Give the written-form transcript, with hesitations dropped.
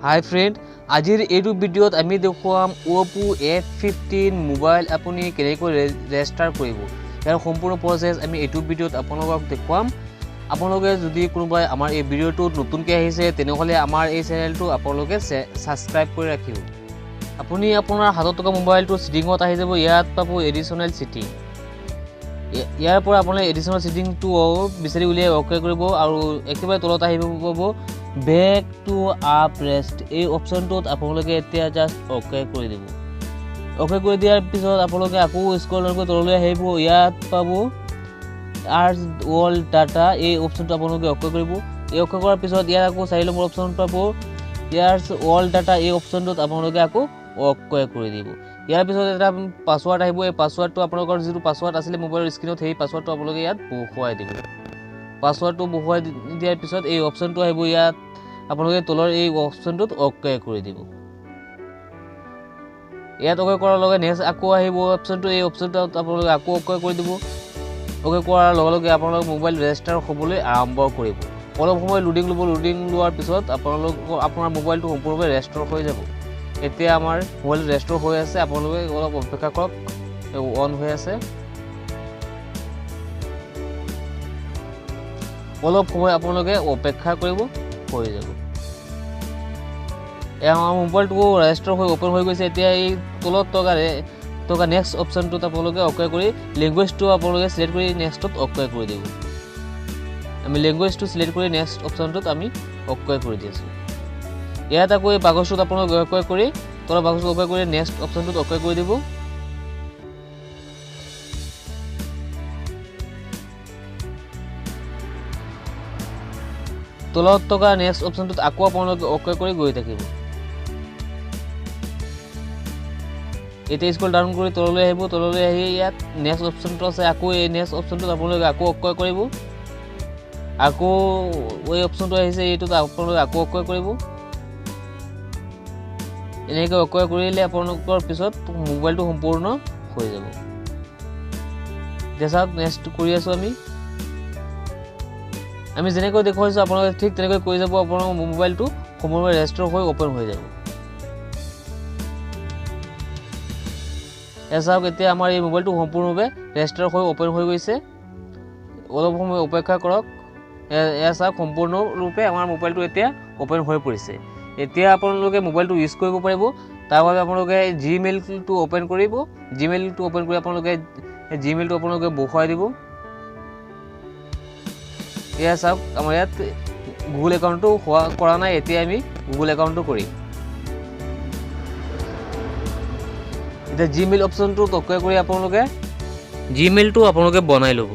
হাই friend, আজিৰ এইটো ভিডিঅ'ত আমি দেখুৱাম অ'প' এ15 মোবাইল আপুনি কেনেকৈ ৰেজিষ্টাৰ কৰিব। ইয়াৰ সম্পূৰ্ণ প্ৰচেছ আমি এইটো ভিডিঅ'ত আপোনালোকক দেখুৱাম। আপোনালোকে যদি কোনোবাই আমাৰ এই ভিডিঅ'টোত নতুনকৈ আহিছে, তেনেহ'লে আমাৰ এই চেনেলটো আপোনালোকে ছাবস্ক্ৰাইব কৰি ৰাখিব। আপুনি আপোনাৰ হাতত থকা মোবাইলটো ছেটিঙত আহি যাব। ইয়াত পাব এডিশ্যনেল ছেটিং। ইয়াৰ পৰা আপোনালোকে এডিশ্যনেল ছেটিংটো বিচাৰি উলিয়াই অ'কে কৰিব আৰু একেবাৰে তলত আহিব পাব বেক টু আপ ৰেষ্ট। এই অপশ্যনটোত আপোনালোকে এতিয়া জাষ্ট অ'কে কৰি দিব। অ'কে কৰি দিয়াৰ পিছত আপোনালোকে আকৌ স্ক্ৰল ডাউন কৰি তললৈ আহিব। ইয়াত পাব ইৰেজ অল ডাটা। এই অপশ্যনটো আপোনালোকে অ'কে কৰিব। এই অ'কে কৰাৰ পিছত ইয়াত আকৌ 4 নম্বৰ অপশ্যন পাব ইৰেজ অল ডাটা। এই অপশ্যনটোত আপোনালোকে আকৌ অ'কে কৰি দিব। ইয়াৰ পিছত এটা পাছৱাৰ্ড আহিব। এই পাছৱাৰ্ডটো, আপোনালোকৰ যিটো পাছৱাৰ্ড আছিলে মোবাইলৰ স্ক্ৰীণত, সেই পাছৱাৰ্ডটো আপোনালোকে ইয়াত বহুৱাই দিব। পাছৱাৰ্ডটো বহুৱাই দিয়াৰ পিছত এই অপশ্যনটো আহিব। ইয়াত আপোনালোকে তলৰ এই অপশ্যনটোত অ'কে কৰি দিব। ইয়াত অ'কে কৰাৰ লগে নেক্সট আকৌ আহিব অপশ্যনটো। এই অপশ্যনটোত আপোনালোকে আকৌ অ'কে কৰি দিব। অ'কে কৰাৰ লগে লগে আপোনালোকৰ মোবাইল ৰেজিষ্টাৰ হ'বলৈ আৰম্ভ কৰিব। অলপ সময় লোডিং ল'ব। লোডিং লোৱাৰ পিছত আপোনালোকৰ আপোনাৰ মোবাইলটো সম্পূৰ্ণৰূপে ৰেজিষ্টাৰ হৈ যাব। এতিয়া আমাৰ মোবাইলটো ৰেজিষ্টাৰ হৈ আছে। আপোনালোকে অলপ অপেক্ষা কৰক, অন হৈ আছে। অলপ সময় আপোনালোকে অপেক্ষা কৰিব, হৈ যাব। এয়া আমাৰ মোবাইলটো ৰেজিষ্টাৰ হৈ অ'পেন হৈ গৈছে। এতিয়া এই তলত থকা নেক্সট অপশ্যনটোত আপোনালোকে অ'কে কৰি লেংগুৱেজটো আপোনালোকে চিলেক্ট কৰি নেক্সটত অ'কে কৰি দিব। আমি লেংগুৱেজটো চিলেক্ট কৰি নেক্সট অপশ্যনটোত আমি অ'কে কৰি দি আছোঁ। ইয়াত আকৌ এই বাকচটোত আপোনালোকে অ'কে কৰি, তলৰ বাকচটোত অ'কে কৰি নেক্সট অপশ্যনটোত অ'কে কৰি দিব। তলত থকা নেক্সট অপশ্যনটোত আকৌ আপোনালোকে অ'কে কৰি গৈ থাকিব। এতিয়া স্ক্ৰল ডাউন কৰি তললৈ আহিব। তললৈ আহি ইয়াত নেক্সট অপশ্যনটো আছে। আকৌ এই নেক্সট অপশ্যনটোত আপোনালোকে আকৌ অ'কে কৰিব। আকৌ এই অপশ্যনটো আহিছে, এইটোত আপোনালোকে আকৌ অ'কে কৰিব। এনেকৈ অ'কে কৰিলে আপোনালোকৰ পিছত মোবাইলটো সম্পূৰ্ণ হৈ যাব। এতিয়া চাওক, নেক্সট কৰি আছোঁ আমি। আমি যেনেকৈ দেখুৱাইছোঁ, আপোনালোকে ঠিক তেনেকৈ কৰি যাব। আপোনালোকৰ মোবাইলটো সম্পূৰ্ণ ৰেজিষ্টাৰ হৈ অ'পেন হৈ যাব। এয়া চাওক, এতিয়া আমাৰ এই মোবাইলটো সম্পূৰ্ণৰূপে ৰেজিষ্টাৰ হৈ অ'পেন হৈ গৈছে। অলপ সময় অপেক্ষা কৰক। এয়া চাওক, সম্পূৰ্ণৰূপে আমাৰ মোবাইলটো এতিয়া অ'পেন হৈ পৰিছে। এতিয়া আপোনালোকে মোবাইলটো ইউজ কৰিব পাৰিব। তাৰ বাবে আপোনালোকে জিমেইলটো অ'পেন কৰিব। জিমেইলটো অ'পেন কৰি আপোনালোকে জিমেইলটো আপোনালোকে বহুৱাই দিব। এয়া চাওক, আমাৰ ইয়াত গুগল একাউণ্টটো হোৱা কৰা নাই। এতিয়া আমি গুগল একাউণ্টটো কৰিম। এতিয়া জিমেইল অপশ্যনটো অ'কে কৰি আপোনালোকে জিমেইলটো আপোনালোকে বনাই ল'ব।